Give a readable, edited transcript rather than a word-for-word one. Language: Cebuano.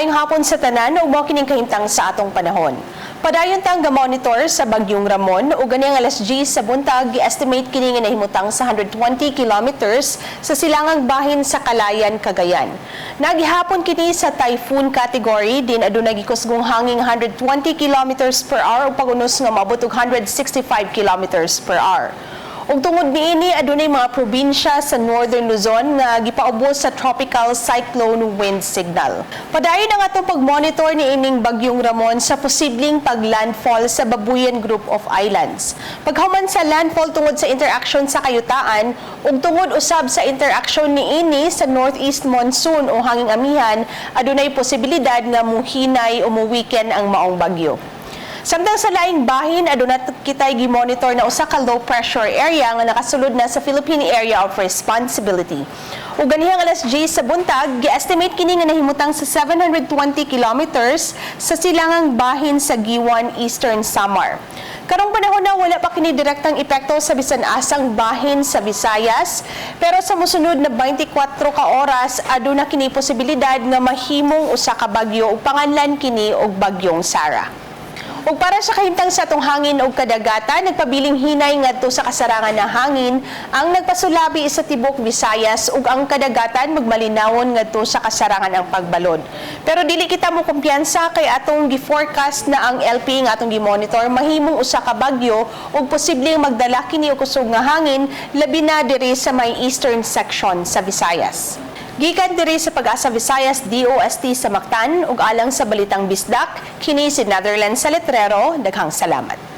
Maayong hapon sa tanan ug mao kining kahimtang sa atong panahon. Padayon tang monitor sa bagyong Ramon ug ganihang alas 10 sa buntag, gi-estimate kini nga nahimutang sa 120 kilometers sa silangang bahin sa Calayan, Cagayan. Nagihapon kini sa typhoon category din adunay gikusgong hanging 120 kilometers per hour ug pag-unos nga moabot og 165 kilometers per hour. Ug tungod niini, adunay mga probinsya sa Northern Luzon nga gipaubos sa tropical cyclone wind signal. Padayon ang atong pag-monitor ni ining bagyong Ramon sa posibleng paglandfall sa Babuyan Group of Islands. Paghuman sa landfall, tungod sa interaction sa kayutaan ug tungod usab sa interaction niini sa northeast monsoon o hanging amihan, adunay posibilidad nga muhinay o muweaken ang maong bagyo. Samtang sa laing bahin, aduna kitay gi-monitor na usa ka low pressure area nga nakasulod na sa Philippine Area of Responsibility. Ug ganihang alas 10 sa buntag, gi-estimate kini nga nahimutang sa 720 kilometers sa silangang bahin sa Guiuan, Eastern Samar. Karong panahon na, wala pa kini direktang epekto sa bisan asang bahin sa Visayas, pero sa mosunod na 24 ka oras, aduna kini posibilidad nga mahimong usa ka bagyo ug panganlan kini og Bagyong Sara. Ug para sa kahimtang sa atong hangin ug kadagatan, nagpabiling hinay ngadto sa kasarangan ng hangin ang nagpasulabi sa tibok Visayas ug ang kadagatan magmalinawon ngadto sa kasarangan ang pagbalod. Pero dili kita mo kumpiyansa kay atong gi-forecast na ang LP nga atong gi-monitor mahimong usa ka bagyo ug posibleng magdala kini og kusog nga hangin, labi na diri sa may eastern section sa Visayas. Gikan diri sa Pag-asa Visayas DOST sa Mactan ug alang sa Balitang Bisdak, kini si Netherlands sa Letrero. Daghang salamat.